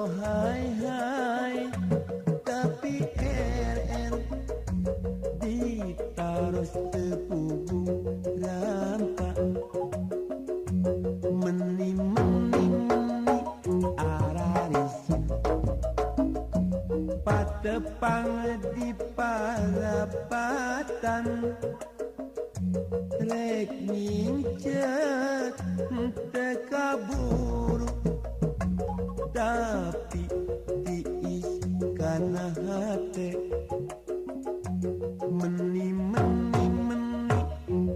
Ongko hai hai tapi RR ditaros tepugu rampak meni meni meni ararisin patepang di parapatan rek nyincet teu kaburu tapi tiis kana hate meni meni meni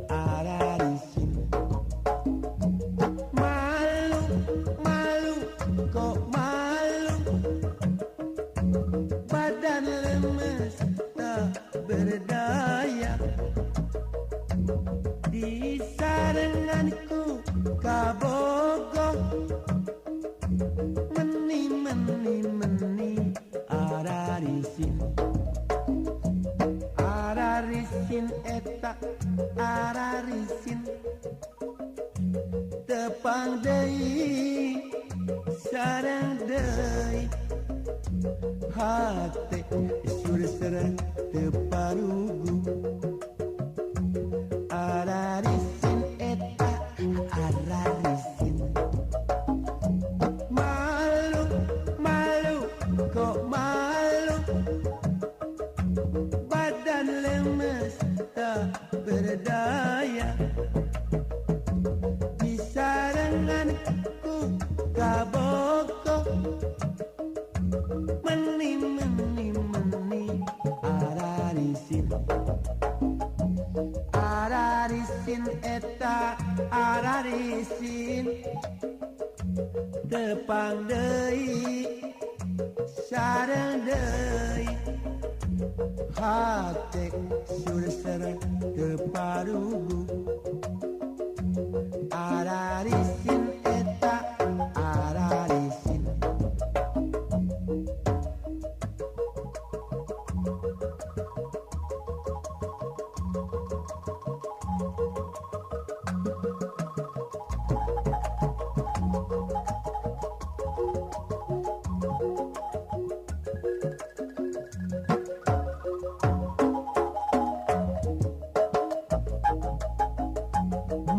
ararisin malu malu kok malu badan lemes tak berdaya di sarenganku kabogoh meni meni meni ararisin ararisin eta ararisin tepang deui sareng deui hate sursereng teu parugu ararisin eta ararisin malu malu kok malu badan lemes tak berdaya di sarenganku kabogoh meni meni meni ararisin ararisin eta ararisin tepang deui sareng deui hate sursereng teu parugu ararisin eta ararisin.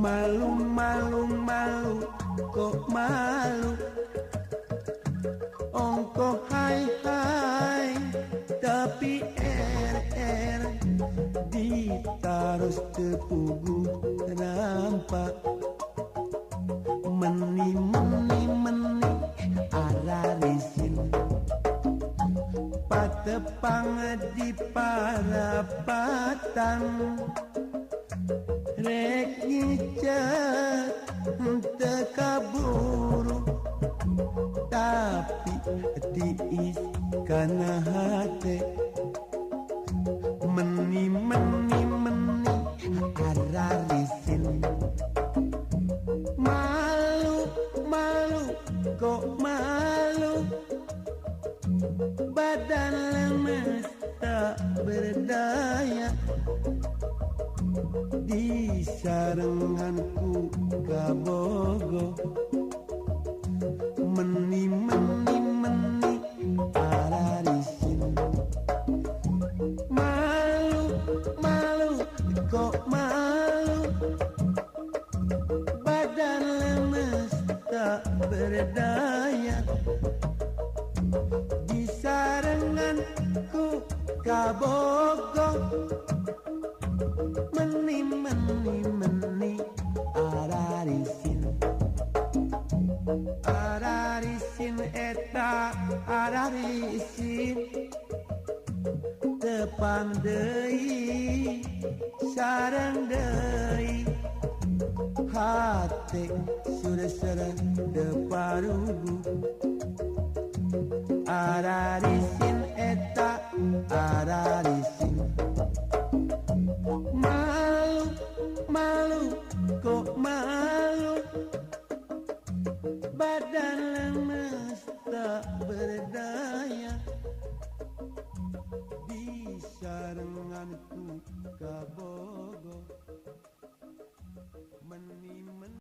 Malu malu malu kok malu ongko hai hai tapi RR ditaros tepugu rampak meni meni meni ararisin patepang di parapatan rek nyicet teu kaburu tapi tiis kana hate meni meni meni ararisin malu malu kok malu badan lemes tak berdaya di sarenganku kabogoh meni meni meni ararisin malu malu kok malu badan lemes tak berdaya di sarenganku kabogoh meni meni meni ararisin ararisin eta ararisin tepang deui sareng deui hate sursereng teu parugu ararisin eta ararisin malu malu kok malu badan lemes tak berdaya di sarenganku kabogoh meni meni.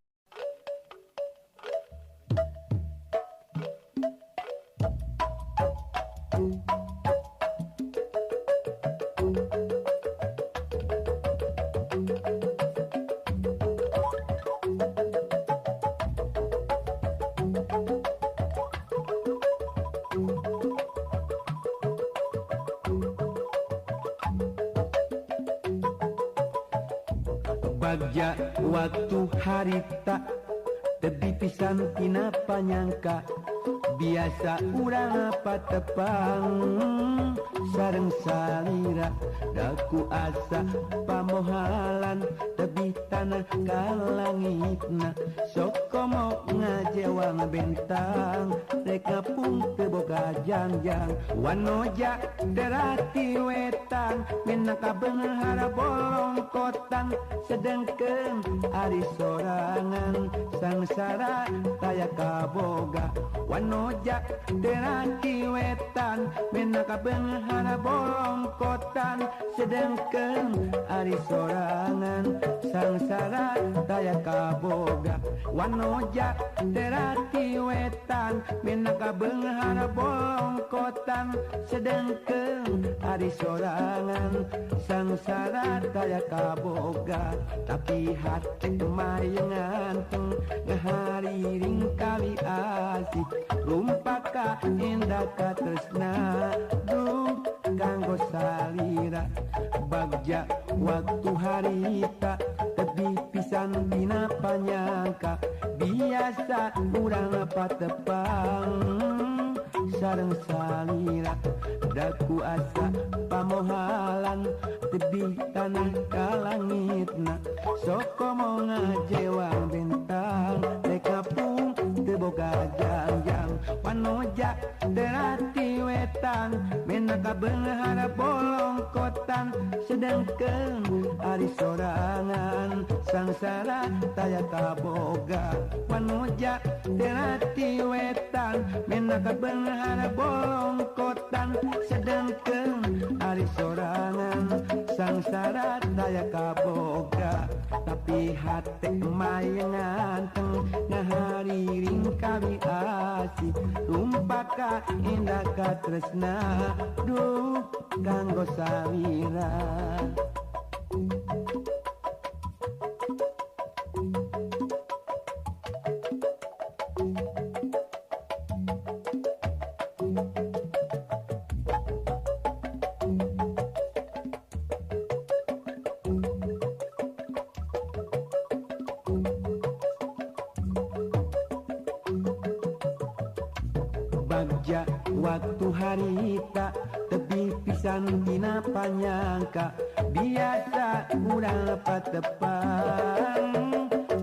Bagja waktu harita tebi pisan tina panyangka biasa urang apa tepang sareng salira daku asa pamohalan tebi tanah ka langitna sok komo ngajewang bentang rek ngapung teu boga jangjang wanoja derati wetan minangka beunghar bolongkotan sedengkeun ari sorangan sangsara taya kaboga wanoja derati wetan minangka beunghar bolongkotan sedengkeun ari sorangan sangsara taya kaboga wanoja terati wetan minangka beunghar bolongkotan sedengkeun ari sorangan sangsara taya kaboga tapi hate mayeng nganteng ngahariring kali asih rumpaka indah katresna duh kanggo salira bagja waktu harita tebi pisan dina panyangka biasa urang patepang sareng salira daku asa pamohalan tebi tanah ka langitna sok komo ngajewang bentang rek ngapung teu boga jangjang wanoja derati wetan minangka beunghar bolongkotan sedengkeun ari sorangan sangsara taya kaboga wanoja derati wetan minangka beunghar bolongkotan sedengkeun ari sorangan sangsara taya kaboga tapi hate mayeng nganteng ngahariring kami asih rumpaka indah katresna duh kanggo salira. Bagja waktu harita tebi pisan dina panyangka biasa urang patepang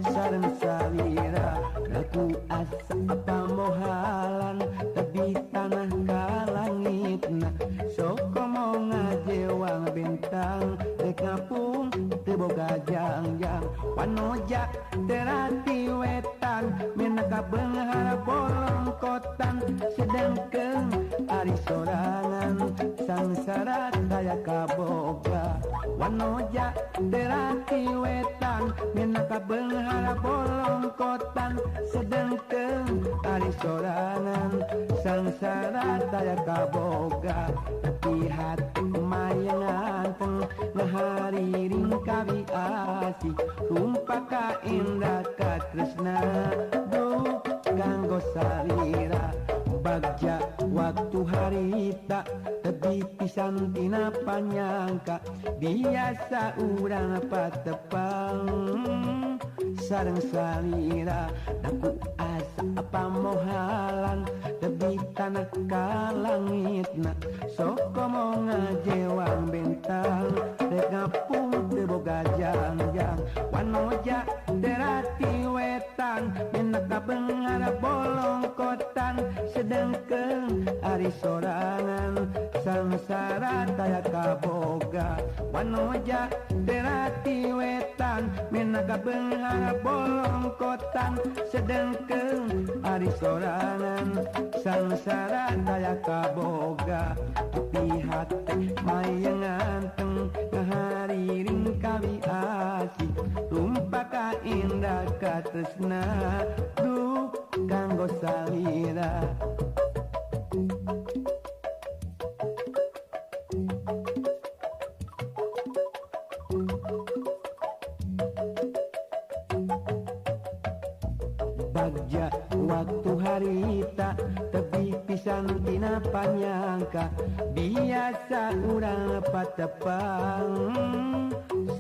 sareng salira daku asa pamohalan tebi tanah ka langitna sok komo ngajewang bentang rek ngapung teu boga jangjang wanoja terati wetan minangka beunghar bolongkotan sedengkeun ari sorangan sangsara taya kaboga wanoja terati wetan minangka beunghar bolongkotan sedengkeun ari sorangan sangsara taya kaboga tapi hate mayeng nganteng ngahariring kawi asih rumpaka indah katresna duh kanggo salira bagja waktu harita tebi pisan tina panyangka biasa urang patepang sareng salira daku asa pamohalan tebi tanah ka langitna sok komo ngajewang bentang rek ngapung teu boga jangjang wanoja terati wetan minangka beunghar bolongkotan sedengkeun ari sorangan sangsara taya kaboga wanoja terati wetan minangka beunghar bolongkotan sedengkeun ari sorangan sangsara taya kaboga tapi hate mayeng nganteng ngahariring kawi asih rumpaka indah katresna duh kanggo salira. Bagja waktu harita tepi pisan tina panyangka biasa urang patepang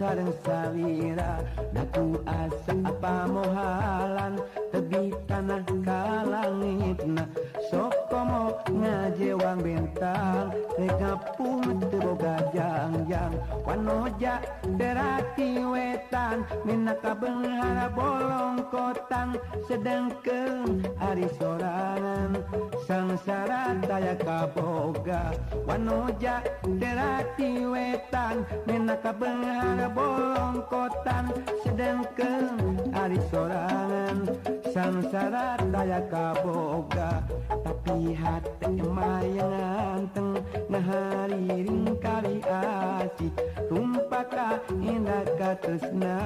sareng salira naku asa apa mohalan tebi tanah ka langitna sok komo ngajewang bentang rek ngapung teu boga jangjang wanoja derati wetan minaka beunghara bolongkotan sedengkeun ari sorangan sangsara taya kaboga wanoja derati wetan minaka beunghara bolongkotan sedengkeun ari sorangan sangsara taya kaboga tapi hate mayang anteng ngahariring kali asih tumpaka indah katresna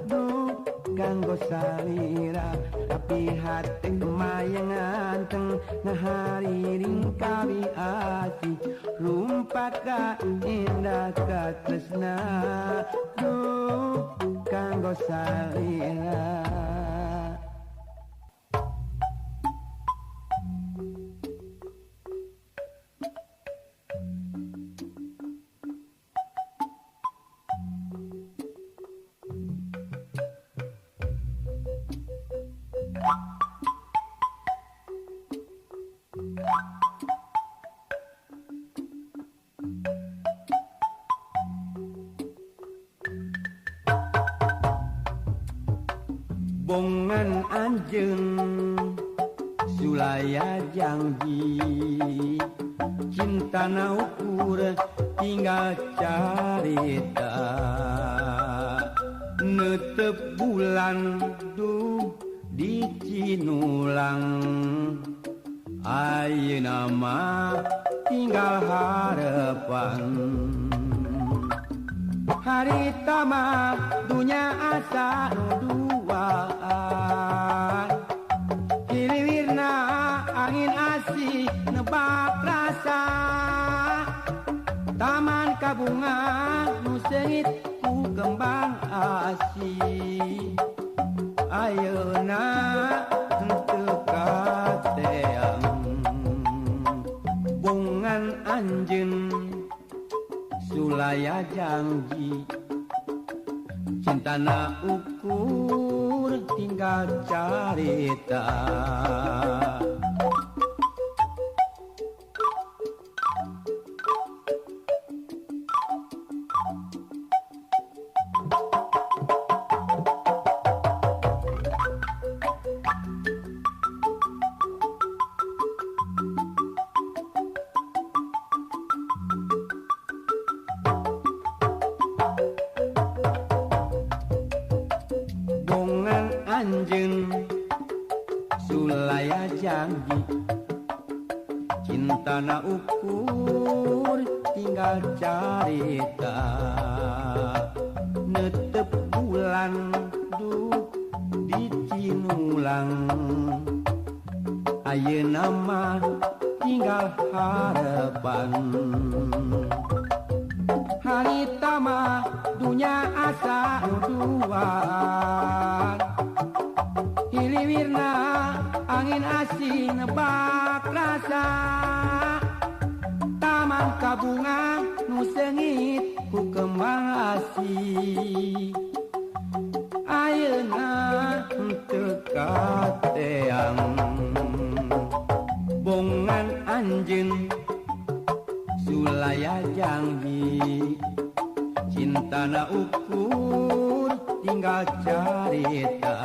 duh kanggo salira tapi hate mayang anteng ngahariring kali asih rumpaka indah katresna duh kanggo salira. Bongan anjeun sulaya janji cinta na ukur tinggal carita netep bulan duh di Cinulang ayeuna mah tinggal harapan harita mah dunya asa nu duaan hiliwirna angin asih nebak rasa taman kabunga nu seungit ku kembang asih ayeuna henteu kateang bongan anjeun sulaya janji cintana ukur tinggal carita. Anjeun sulaya janji cintana ukur tinggal carita netep bulan duh di Cinulang ayeuna mah tinggal harapan harita mah dunya asa nu duaan hiliwirna angin asing nebak rasa taman kabunga nu seungit ku kembang asih ayeuna henteu kateang bongan anjeun sulaya janji cintana ukur tinggal carita.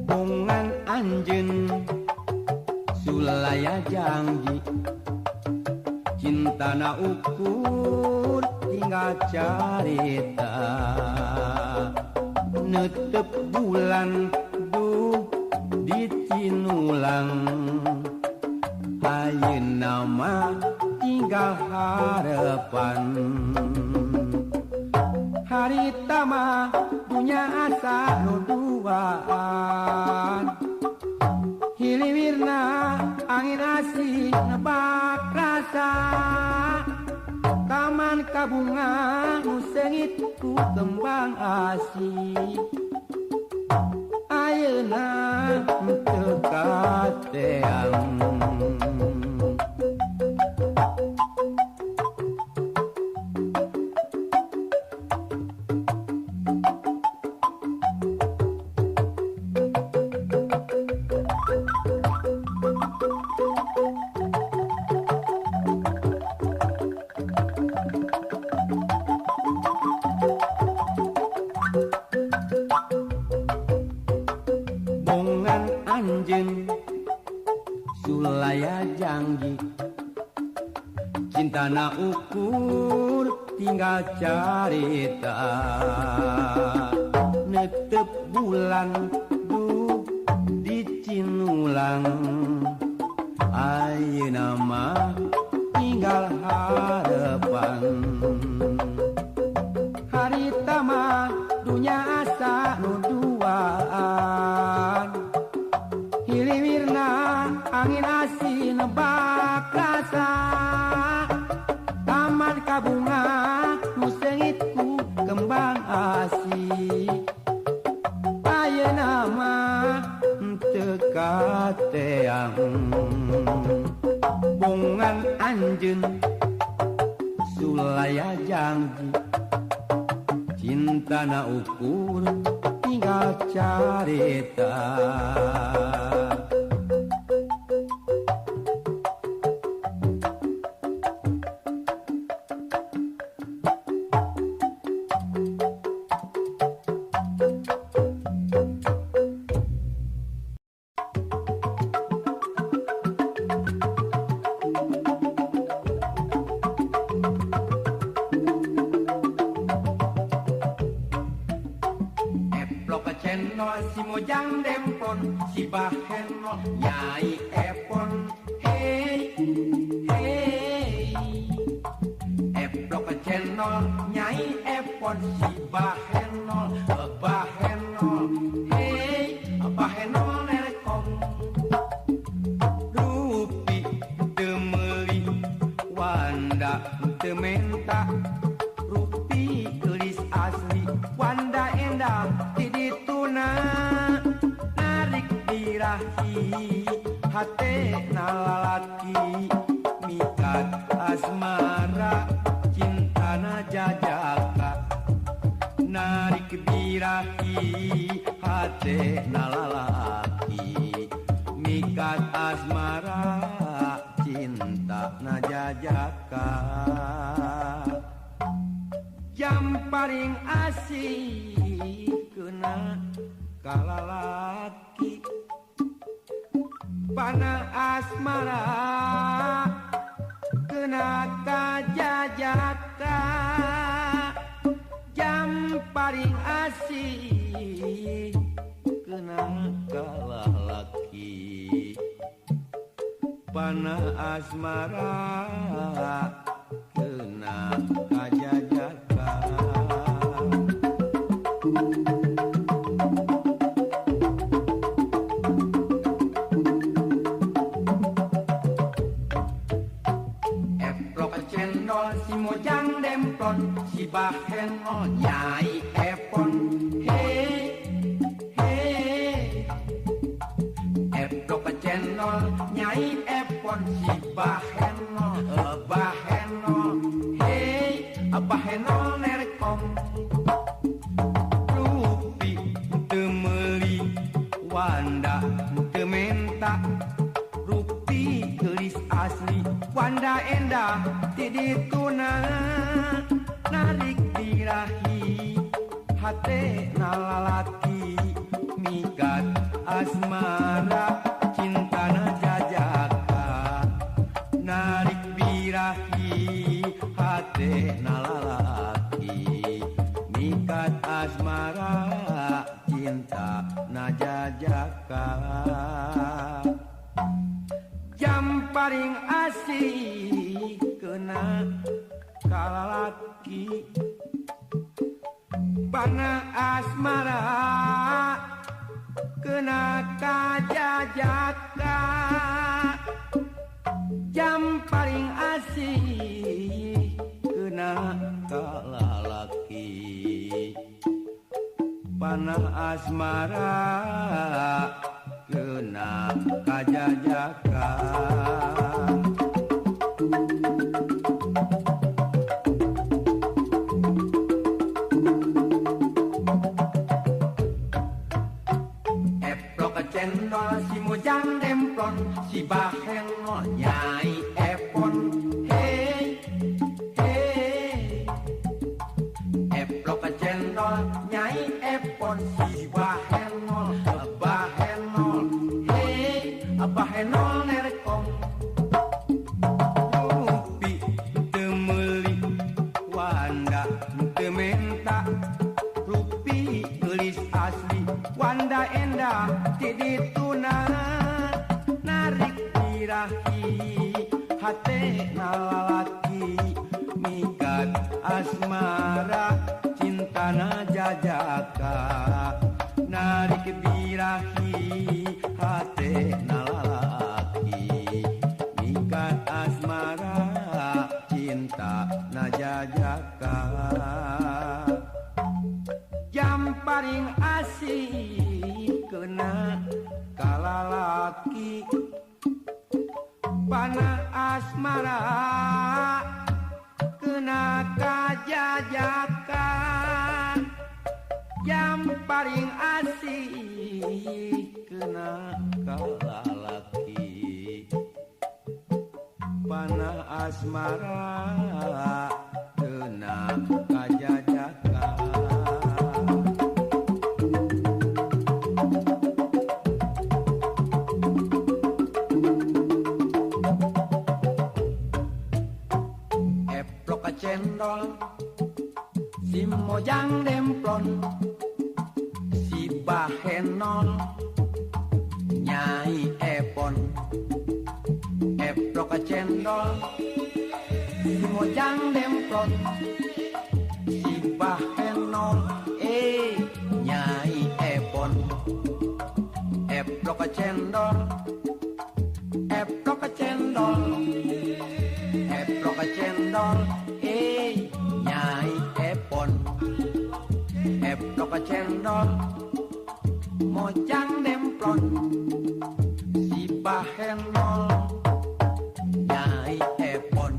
Bongan anjeun sulaya janji cintana ukur tinggal carita netep bulan duh di Cinulang Ayeuna mah tinggal harapan. Harita mah dunya asa nu duaan. Hiliwirna angin asih nebak rasa. Taman kabunga nu seungit ku kembang asih. Ayeuna teu kateang. Bongan anjeun sulaya janji, cintana ukur tinggal carita. Netep bulan duh dicinulang, ayeuna mah tinggal harapan. Harita mah dunya asa nu duaan. Hiliwirna angin asih nebak rasa. Taman kabunga nu seungit ku kembang asih. Ayeuna mah teu kateang. Bongan anjeun sulaya janji, cintana ukur tinggal carita. Si Mojang Demplon, si Bahenol, Nyai Epon, hey, hey. Eplok channel, Nyai Epon, si Bahenol, Bahenol, hey, Bahenol Nelkom. Rupi teu meuli, wanda teu menta, rupi geulis asli, wanda endah ti dituna. Narik birahi hate nalalaki, mikat asmara cintana jajaka. Narik birahi hate nalalaki, mikat asmara cintana jajaka. Jam paling asih kena kalalaki, panah asmara kena kajajaka. Jam paling asih kena kalalaki, panah asmara kena kajajaka. Eplok cendol si Mojang Demplon, si Bahenol, Nyai Epon, hey, hey. Eplok cendol, Nyai Epon, si Bahenol, Bahenol, hey, Bahenol Nerkom. Rupi teu meuli, wanda teu menta, rupi geulis asli, wanda endah ti dituna. Narik birahi hate nalalaki, mikat asmara cintana jajaka. Narik birahi hate nalalaki, mikat asmara cinta na jajaka. Jam paling lalaki Panah asmara kena kajajaka jam paling asih kena kalalaki panah asmara kena kajajaka. Eplok cendol si Mojang demplon si Bahenol Nyai Epon hei hei. Eplok cendol Nyai Epon si Bahenol Bahenol hei Bahenol nerekom. Rupi teu meuli wanda teu menta rupi geulis asli wanda endah ti dituna narik birahi hate nalalaki mikat asmara cintana jajaka narik birahi hate nalalaki mikat asmara cinta na jajaka. Jam paling asik kena kalalaki panah asmara kena kajajaka jam paling asik kena kalalaki panah asmara kena kajajaka. Eplok cendol si Mojang demplon si Bahenol Nyai Epon. Eplok cendol si Mojang demplon si Bahenol Nyai Epon. Eplok cendol eplok cendol eplok cendol Nyai Epon. Eplok cendol Mojang demplon si Bahenol Nyai Epon.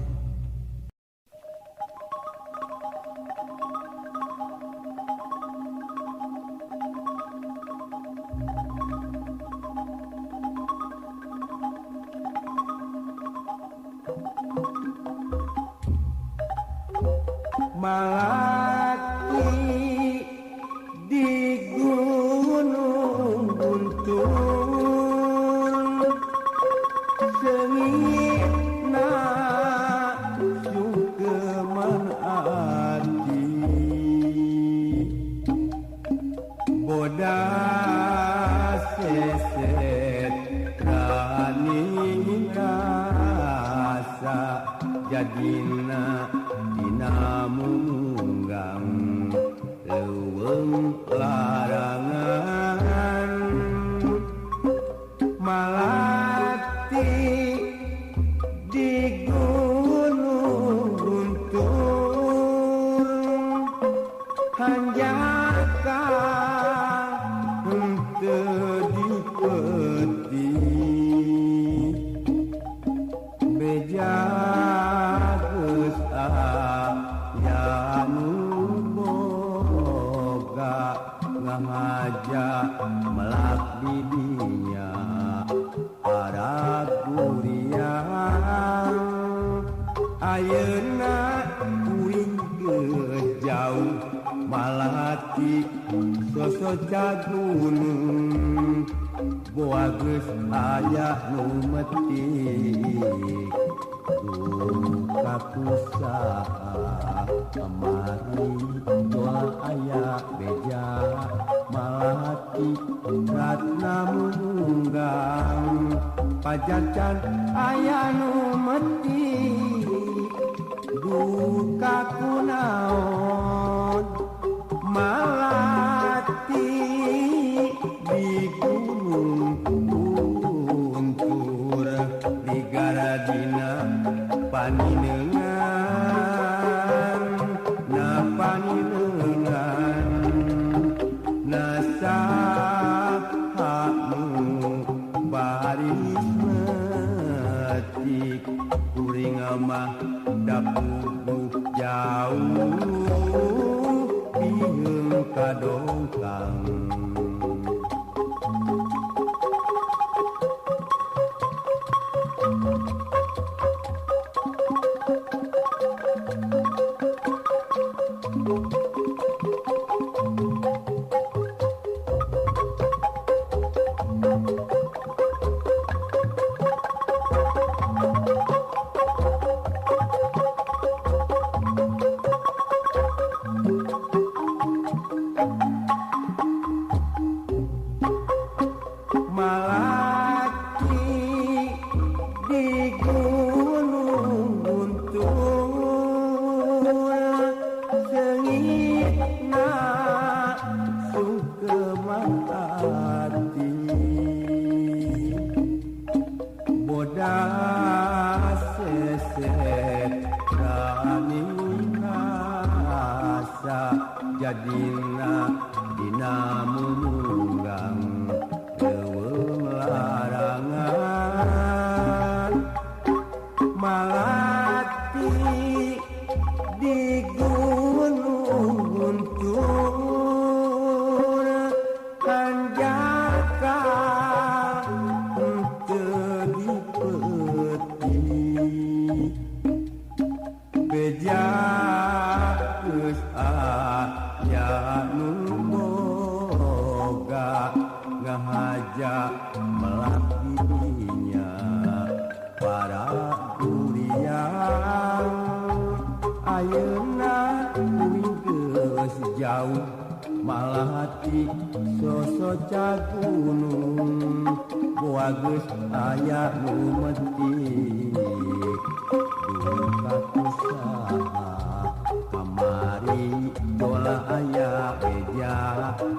Malati di Gunung Guntur sengitna sungkeman ati bodas seset rani rasa jadina dina munggang leuweung larangan malati di Gunung Guntur hanjaka henteu dipeti beja geus aya nu boga ngahaja melak di dinya para durian ayeuna kuring geus jauh malati sosoca gunung boa geus aya nu metik duka kusaha kamari doa aya beja malati ratna mununggang pajacan aya nu metik Duka kunaon malati di gunung guntur ligaradina paninengan na paninengan nasahamu baris metik kuring mah dapuguh jauh bieung kadongkang. Malaki di gunung guntur sengitna sungkeman hati bodas seset kaninasa jadina dina mumunggang leuweung larangan. Malati di gunung guntur hanjaka teu dipeuti beja geus aya nu boga ngahaja melak dirinya para durian. Ayeuna kuring geus jauh malati sosoca gunung boa geus aya nu metik duka kusaha kamari dola aya beja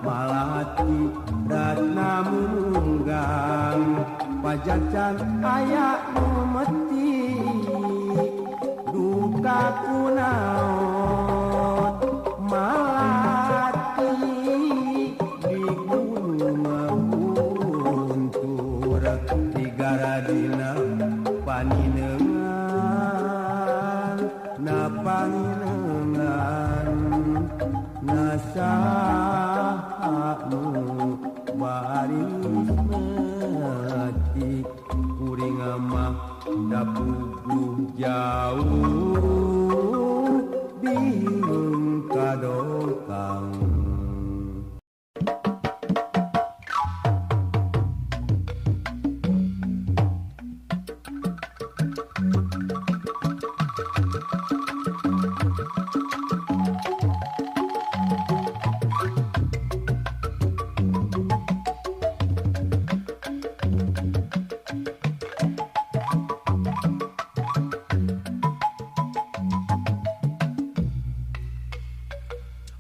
malati ratna munggang pajacan aya nu metik duka kunaon malati di gunung guntur tigaradina paninengan na paninengan nasahamu baris metik kuring mah dapuguh jauh bingung kadongkang.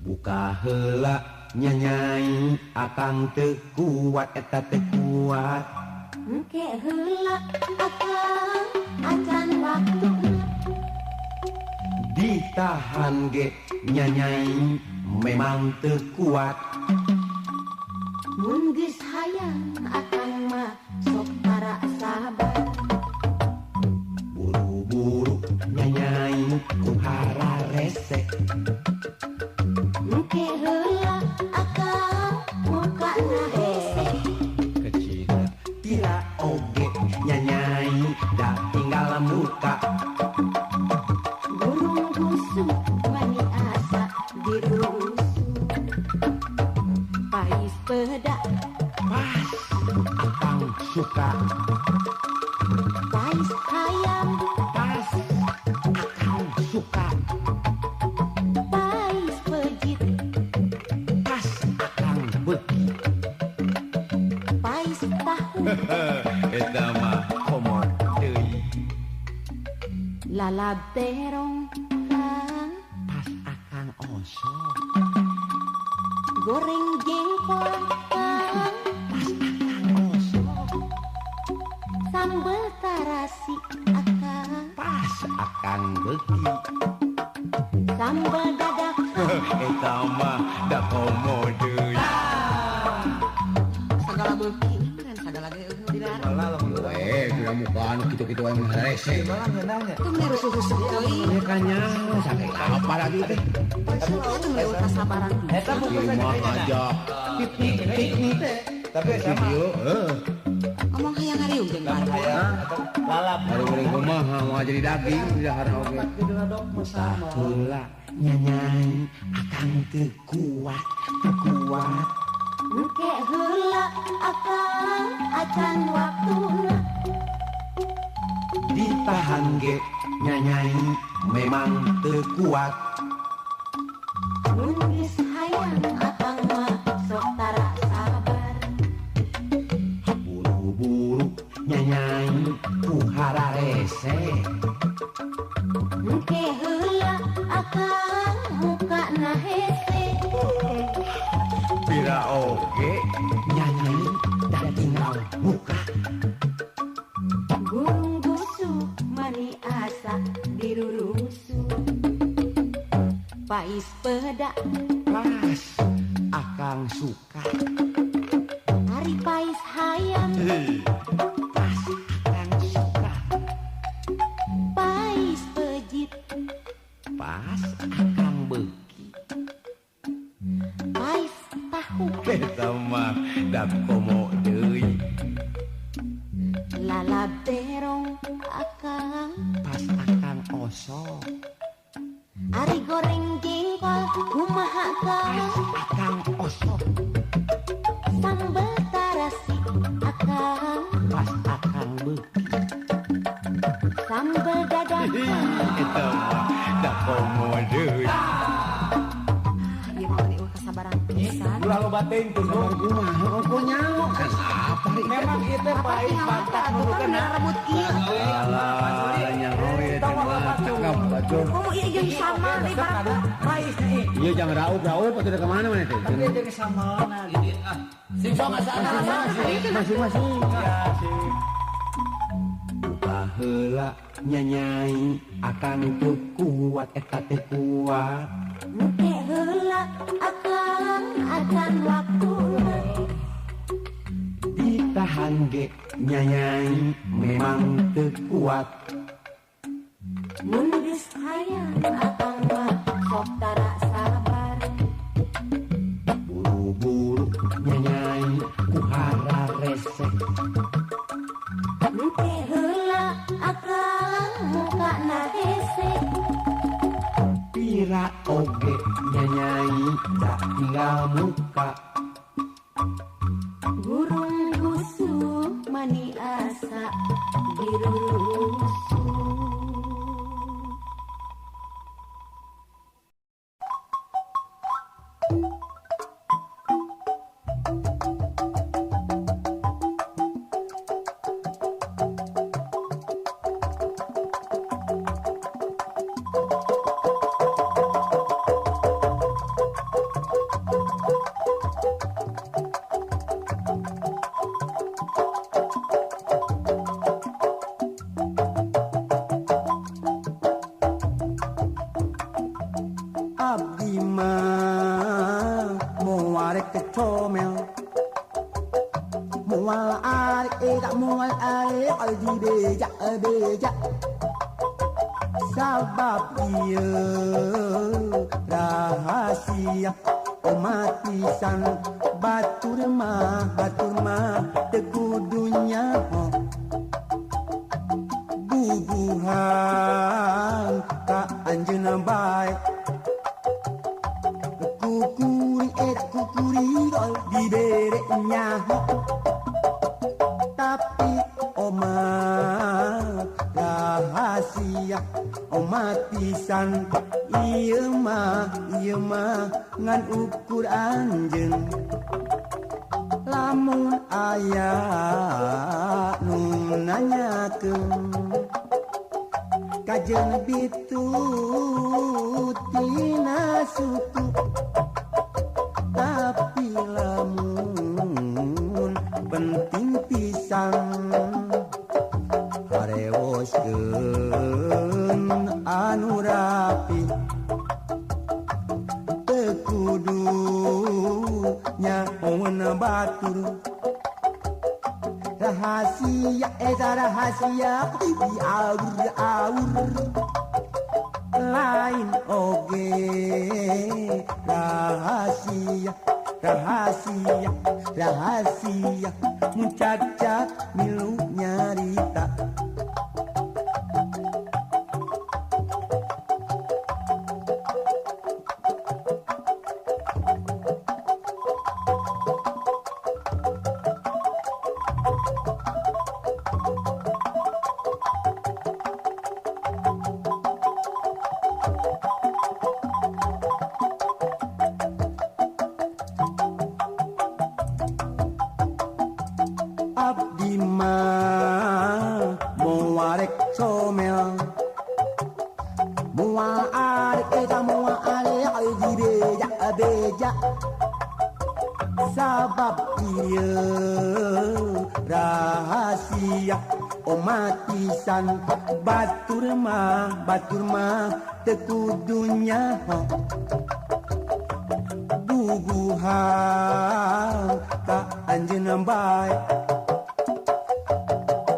Buka heula nyanyai akang teu kuat eta teu kuat. Engke heula akang acan waktuna. Ditahan ge nyanyai memang teu kuat. Mun geus hayang akang mah sok tara sabar. Buru-buru nyanyai ku hararese. Engke heula akang mukana hese. Kecil tira oge nyanyai da tinggal muka. Burung busuk wani asa dirusuh. Pais peda pas akang suka. Pais hayam pas akang suka. Pais pejit pas akang beuki. Pais tahu eta mah komot deui. Lalab terong Goreng jengkol Kang, pas akang osok. Sambel tarasi akang, pas akang beuki. Sambel dadak eta mah da komo deui. Sagala beuki kan sagala ge eueuh dilarang. Sudah muka anu kitu-kitu wae mun harese. Tuh meni rusuh-rusuh teuing. Ieu kan nyaho sampai apa lagi teh. Itu meni kasabaran. Eta Ieu mah ngajak piknik piknik. Tapi sama. Heeh. Ngomong hayang ngariung jeung batur. Lalap. Baru kumaha moal jadi daging di dahar oge. Heula nyanyai akang teu kuat, teu kuat. Engke heula akang acan waktuna. Ditahan ge nyanyai memang teu kuat. Mun geus hayang akang mah sok tara sabar. Buru-buru nyanyai ku hararese. Engke heula akang mukana hese. Pira oge nyanyai da tinggal muka. Gurung gusu mani asa dirurusu. Pais peda pas akang suka. Ari pais hayam pas akang suka. Pais pejit pas akang beuki. Pais tahu eta mah da komo deui. Lalap terong akang pas akang osok. Ari goreng jengkol kumaha kang, pas akang osok. Sambel tarasi akang, pas akang beuki. Sambel dadakan eta mah da komo deui. Ieu mah meni eueuh kasabaran pisan. Ulah loba teuing tuh kumaha ongko nyaho kan apa Memang ieu teh pais pantak nu kena rebut kieu. Alah nyaho ieu teh mah cakep bacur. Komo ieu jeung sama deui barang. Pais nih. Ieu jangan raup-raup atuh ke mana mana teh. Tapi jeung samalna gitu ah. Sing sok asana masing-masing. Ya sing. Buka heula nyanyai akang teu kuat eta teh kuat. Engke heula akang acan waktuna. Ditahan ge nyanyai memang teu kuat. Mun geus hayang akang mah sok tara sabar. Buru-buru nyanyai ku hararese. Engke heula akang mukana hese. Pira oge nyanyai da tinggal muka. Gurung gusuh mani asa dirurusuh. Abdi mah moal rek comel, moal arek eta moal arek di beja beja. Sabab ieu rahasia omat pisan batur mah teu kudu nyaho. Bubuhan ka anjeunna bae. Kukuring et kukuring dibere nyaho. Tapi omat rahasia omat pisan ieu mah ngan ukur anjeun. Lamun aya nu nanyakeun kajeun bitu tina suku. Tapi kudu nyahoeun batur rahasia eta rahasia diaur-aur lain oge rahasia rahasia rahasia mun cacat milu nyarita. Abdi mah moarek somel moal arek eta moal arek dibeja beja sabab ieu rahasia omatisan batur mah teu kudu nyaho buguhan ka anjeunna bae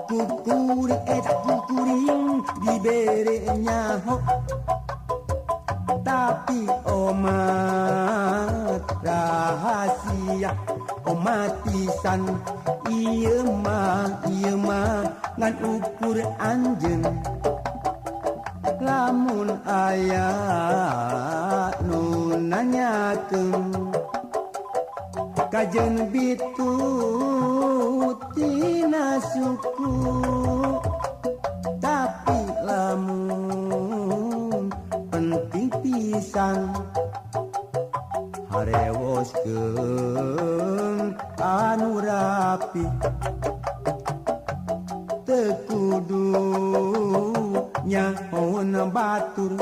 kukuring eta kukuring dibere nyaho tapi omat rahasia omatisan ieu mah ngan ukur anjeun lamun aya nu nanyakeun kajeun bitu tina suku tapi lamun penting pisan harewoskeun anu rapi teu kudu nyahoeun batur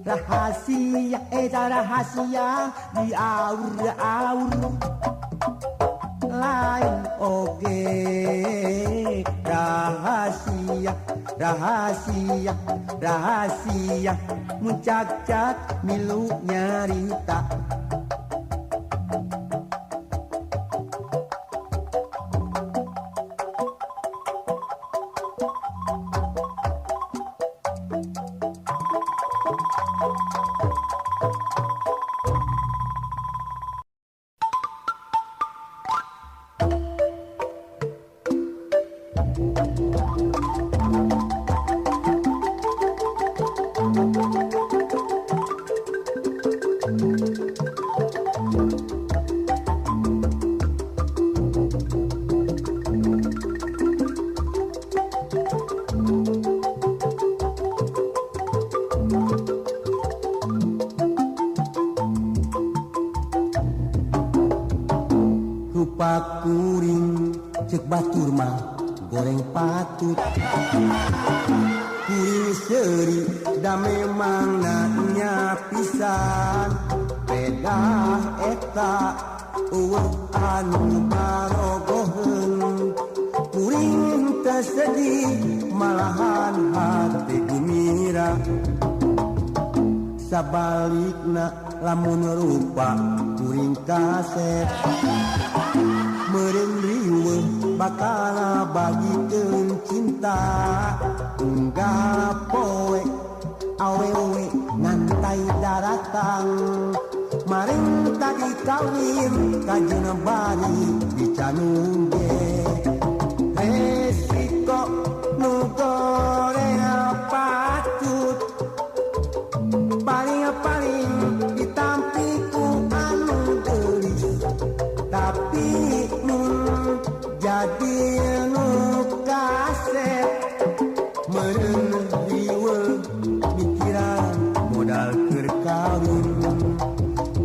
rahasia eta rahasia diaur-aur lain oge rahasia rahasia rahasia mun cacat milu nyarita. Rupa kuring cek batur mah goreng patut kuring seuri da memang nanya pisan pedah eta eueuh anu barogoheun kuring teh sedih malahan hati gumira sabalikna lamun rupa kuring kasep meureun riweuh bakal bagikeun cinta unggah poe awewe ngantai daratang maring tadi kawin kajeun bari dicanungge resiko nu goreng patut paling-paling ditampi ku anu geulis tapi mun jadi nu kasep meureun riweuh mikiran modal keur kawin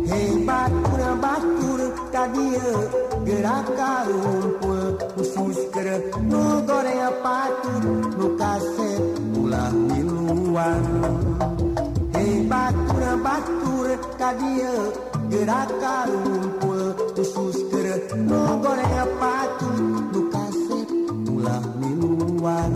hebat kurang batur ka dieu gerak karumpul khusus keur nu goreng patut nu kasep ulah miluan hebat kurang batur ka dieu gerak karumpul khusus keur nu goreng patut nu kasep ulah miluan.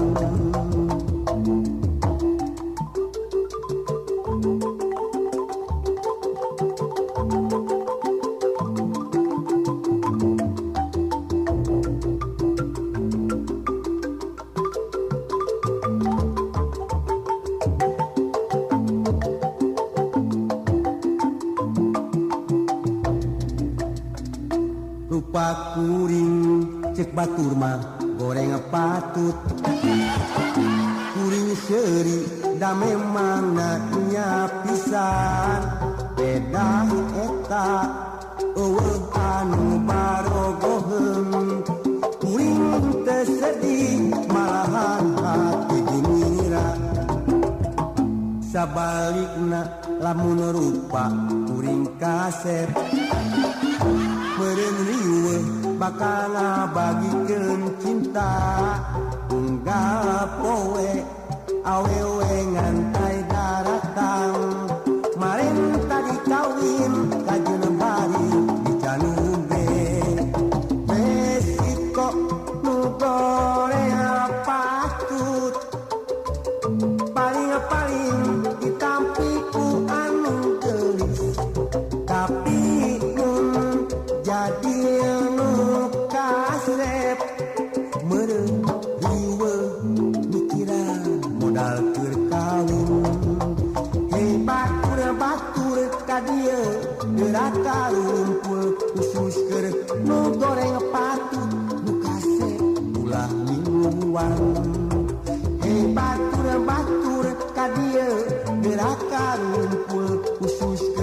Rupa kuring cek batur mah goreng patut kuring seuri da memang nya pisan beda eta eueuh anu barogoheun kuring teu sedih malahan hati gumira sabalikna lamun rupa kuring kasep meureun riweuh bakal ngabagikeun cinta unggal poe awewe ngantai daratang marenta dikawin kajeun bari dicanube resiko nu goreng patut paling-paling ditampi ku anu geulis tapi mun jadi nu kasep meureun riweuh mikiran modal keur kawin hei batur batur ka dieu geura karumpul khusus keur nu goreng patut nu kasep ulah mingguan hei batur batur ka dieu geura karumpul khusus